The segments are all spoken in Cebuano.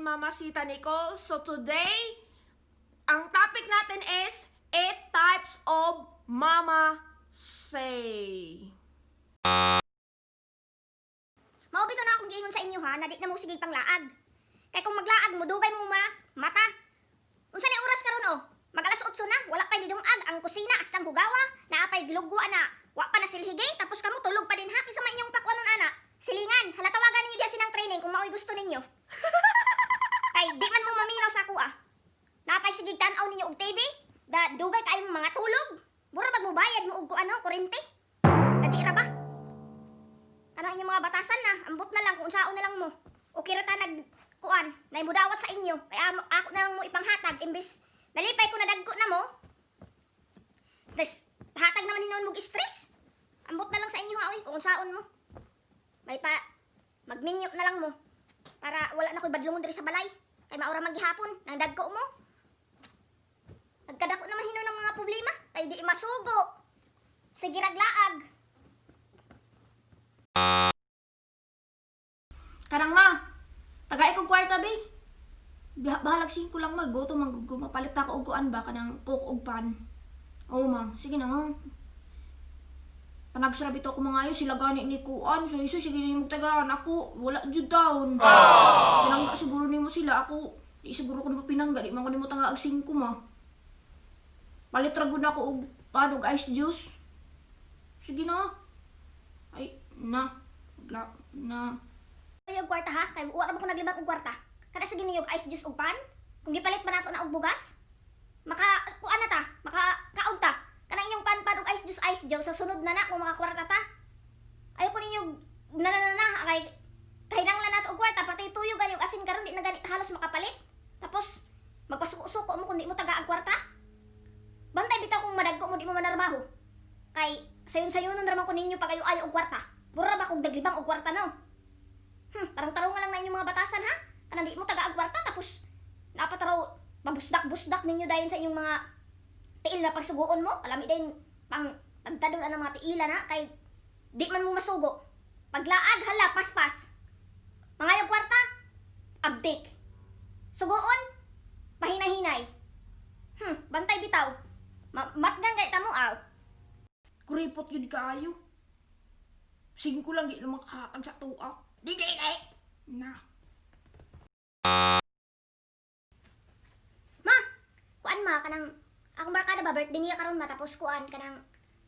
Mama Sita Nicole. So today, ang topic natin is 8 types of mama say. Mao bitaw na akong giingon sa inyo ha, na di na mo sige panglaag. Kay kung maglaag mo dugay mo ma mata. Unsa ni oras karon oh? Mag alas 8 na, wala pa nidungag ang kusina astang hugawa, naa pay glugwa na. Wa pa na silhigay, tapos kamo tulog pa din ha, kinsa may inyong pakuanon ana. Silingan, hala tawagan ninyo diha sinang training kung mao'y gusto ninyo. Kay di man mo maminaw sa ako ah. Napay sige tan-aw ninyo og TV, da dugay kayo mga tulog. Mura bag mo bayad mo og ano, kurente. Dati ra ba? Kanang inyong mga batasan na, ambot na lang kung unsaon na lang mo. Okay ra ta nag kuan, nay mudawat sa inyo. Kaya ako na lang mo ipanghatag imbis nalipay ko na dagko na mo. Tas hatag naman hinuon mo stress. Ambot na lang sa inyo ha, oy, kung unsaon mo. May pa magminyo na lang mo para wala na ko'y badlungon diri sa balay. Kay maura maghihapon nang dagko mo. Nagkadako naman hinuon ng mga problema kay di masugo. Sige raglaag. Kanang ma, tagay kong kwarta be. Bahalag singko lang mag go to manggugo mapalit ako og kuan ba kanang cook og pan. Oo ma, sige na ma. Panagsara bitaw ko mga ayo sila gani ni kuan. So iso sige nimo tagaan ako wala jud taon. Pinangga siguro nimo sila ako. Di siguro ko nimo pinangga di man ko nimo tanga og singko ma. Palit ra gud ako og pan og ice juice. Sige na. Ay, na. Wala na. Ay, og kwarta ha, kay wa ra ba ko naglibang og kwarta. Kada sa giniyog ice juice og pan, kung gipalit pa nato na og bugas, maka kuan na ta, maka kaon ta. Kanang inyong pan pan og ice juice sa sunod na na kung makakwarta ta. Ayo ko ninyo na na na, na kay kailangan nato og kwarta pati tuyo gani og asin karon di na gani halos makapalit. Tapos magpasuko-suko mo kung di mo taga ang kwarta. Bantay bitaw kung madagko mo di mo manarbaho. Kay sayon-sayonon ra man ko ninyo pag ayo-ayo og kwarta. Mura ba kog naglibang og kwarta no? Tarong-tarong nga lang na inyong mga batasan ha. Kanang di mo taga kwarta tapos napataraw mabusdak-busdak ninyo dayon sa inyong mga tiil na pagsuguon mo. Kalami dayon pang tagtadon ang mga tiila na kay di man mo masugo. Paglaag hala paspas. Mga yung kwarta abdik. Suguon pahinahinay. Bantay bitaw. Matgan kay tamo aw. Kuripot yun kaayo. Singko lang di na makahatag sa tuwa. Di di di. Na. Ma, kuan ma kanang akong barkada ba birthday niya karon ma tapos kuan kanang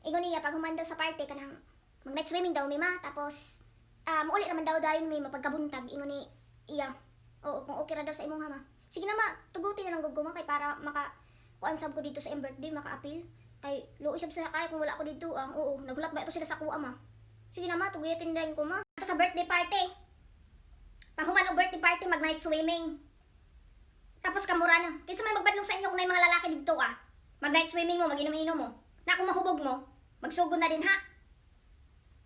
ingon niya pag human daw sa party kanang mag night swimming daw mi ma tapos muuli naman daw dayon mi mapagkabuntag ingon ni iya. Oo, kung okay ra daw sa imong ma. Sige na ma, tugutin na lang gud ko ma kay para maka kuan sab ko dito sa iyang birthday maka-appeal. Kay luoy sab sa kay kung wala ko dito ah. Oo, nagulat ba ito sila sa kuha ma. Sige na ma, tugutin na ko ma. Sa birthday party. Pag human og birthday party mag night swimming. Tapos kamura na. Kaysa may magbadlong sa inyo kung na mga lalaki dito ah. Mag night swimming mo, maginom-inom mo. Na kung mahubog mo, magsugod na din ha.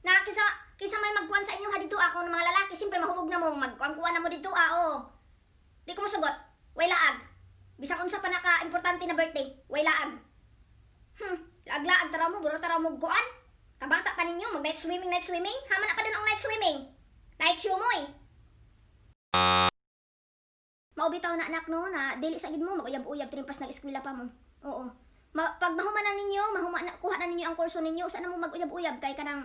Na kaysa, kaysa may magkuan sa inyo ha dito ah, kung mga lalaki, siyempre mahubog na mo, magkuan-kuan na mo dito ah, oo. Di ko masugot. Way laag. Bisan unsa pa naka-importante na birthday, way laag. Laag-laag tara mo, buro tara mo kuan. Kabata pa ninyo, mag night swimming, night swimming. Haman na pa dun ang night swimming. Night show mo eh. Mao bitaw na anak no na dili sa gid mo mag-uyab-uyab trimpas nag-eskwela pa mo. Oo. Pag mahuman na ninyo, mahuman na, kuha na ninyo ang kurso ninyo, usa na mo mag-uyab-uyab kay kanang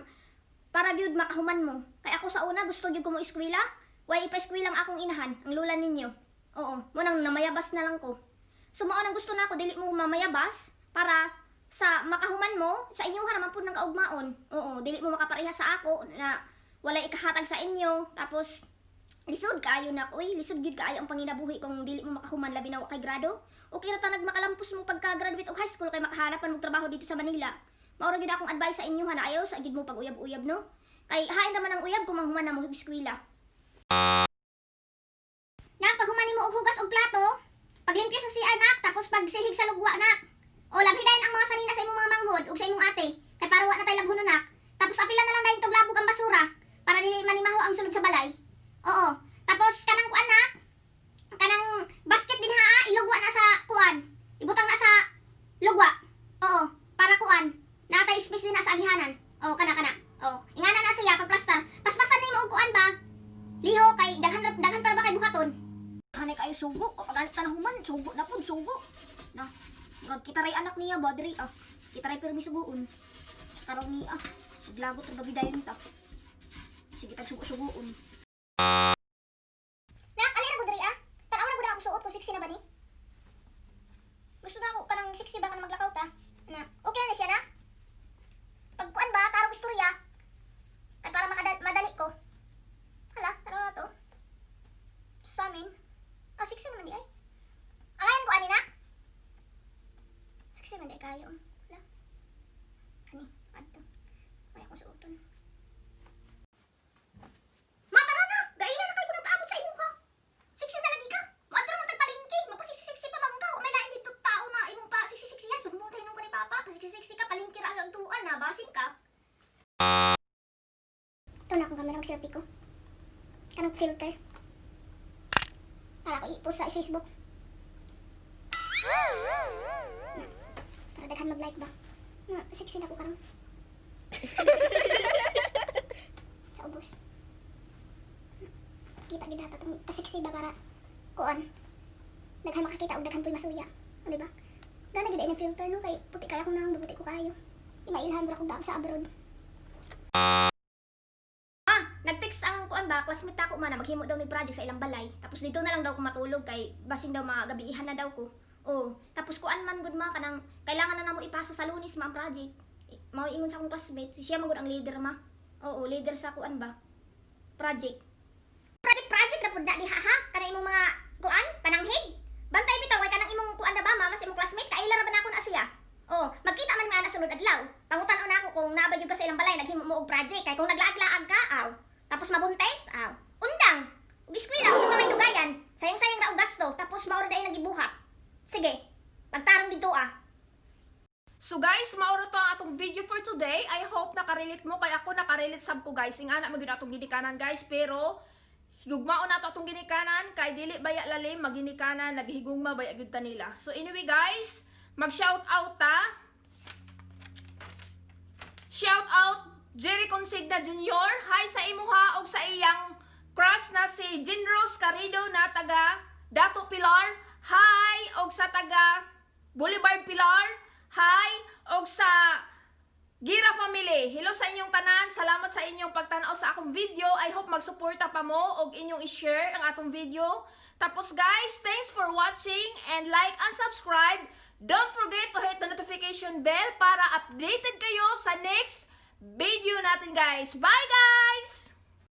para gyud makahuman mo. Kay ako sa una gusto gyud ko mo eskwela. Way ipa-eskwela ang akong inahan, ang lula ninyo. Oo, mo nang namayabas na lang ko. So mao nang gusto nako dili mo mamayabas para sa makahuman mo sa inyo haraman pud ng kaugmaon. Oo, dili mo makapareha sa ako na wala ikahatag sa inyo tapos lisod kaayo na oy, lisod gyud kaayo ang panginabuhi kung dili mo makahuman labi na wa kay grado. Okay ra ta nagmakalampos mo pagka-graduate og high school kay makahanapan mo trabaho dito sa Manila. Mao ra gyud akong advice sa inyo ha na ayaw sa gid mo pag uyab-uyab no. Kay hain ra man ang uyab kung mahuman na mo og eskwela. Nak, pag human nimo og hugas og plato, paglimpyo sa CR nak, tapos pagsilhig sa lugwa nak. O labhi dayon ang mga sanina sa imong mga manghod ug sa imong ate, kay para wa na tay labhonon nak. Tapos apila na lang dayon tog labog ang basura para dili manimaho ang sulod sa balay. Oo. Tapos kanang kuan nak, kanang basket din ha, ilugwa na sa kuan. Ibutang na sa lugwa. Oo, para kuan. Naa tay space din na sa agihanan. Oo, kana kana. Oo. Ingana na siya pagplastar. Paspasan nimo og kuan ba? Liho kay daghan daghan para ba kay buhaton. Hanay kayo Sugo. Kapag ka na human, sugo na pud, sugo. Na, murag kita ray anak niya ba diri ah. Kita ray pirmi sugoon. Sa tarong niya. Naglagot ra babidayon ta. Sige tag sugo-sugoon. Nak, alira ko diri ah. Tanaw na gud akong suot kung sexy na ba ni? Gusto na ako kanang sexy ba kanang maglakaw ta? Na, okay na siya nak. Pagkuan ba, tarong istorya. Kay para madali ko. Hala, ano na to? Sa amin. Ah, sexy naman di ay. Angayan ko ani na. Sexy man di kayo. Hala. Ani, adto. Wala akong suoton. Ma, tara na! Gaila na kayo ko nagpaabot sa imo ha. Sexy na lagi ka. Maadto man tagpalingki. Mapasexy-sexy pa man ka. O may lain dito tao na imong pa sexy-sexy yan. Sumbong tayo nung ka ni Papa. Pasexy-sexy ka, palingki ra ang tuan na. Basin ka. Ito na akong camera, mag-selfie ko. Kanang filter. Para ako i-post sa Facebook. Na, para daghan mag-like ba? Na, sexy na ko karon. Sa ubos. Kita gid nato tong pasexy ba para kuan. Daghan makakita og daghan po'y masuya. O, di ba? Gana gid ay filter no kay puti kaya ko nang puti ko kayo. Imailhan ra kog daang sa abroad. Ah, nag-text ang kuan ba, classmate ako man na maghimo daw may project sa ilang balay. Tapos dito na lang daw ko matulog kay basin daw mga gabiihan na daw ko. Oh, tapos kuan man gud ma kanang kailangan na namo ipasa sa Lunes ma ang project. Mao ingon sa akong classmate, siya man gud ang leader ma. Oo, leader sa kuan ba? Project. Project project ra pud na diha ha. Kana imong mga kuan, pananghid. Bantay bitaw kay kanang imong kuan ra ba ma, mas imong classmate kaila ra ba nako na siya. Oh, magkita man nga na sunod adlaw. Pangutan-on nako kung naa ba gyud ka sa ilang balay naghimo mo og project kay kung naglaag-laag ka, aw. Tapos mabuntes, aw. Undang. Ug eskwela unsa pa may dugayan. Sayang-sayang ra og gasto tapos mao ra day nagibuhat. Sige. Pagtarong dito ah. So guys, mauro to ang atong video for today. I hope nakarelate mo kay ako nakarelate sab ko, guys. Ingana man gyud atong ginikanan, guys, pero higugmaon nato atong ginikanan kay dili baya lalim maginikanan, naghigugma baya gyud ta nila. So anyway guys, mag shout out ta. Shout out Jerry Consigna Jr. Hi sa imuha og sa iyang crush na si Jinrose Carido na taga Dato Pilar. Hi og sa taga Boulevard Pilar. Hi og sa Gira family. Hello sa inyong tanan. Salamat sa inyong pagtanaw sa akong video. I hope magsuporta pa mo og inyong i-share ang atong video. Tapos guys, thanks for watching and like and subscribe. Don't forget to hit the notification bell para updated kayo sa next video natin, guys. Bye, guys!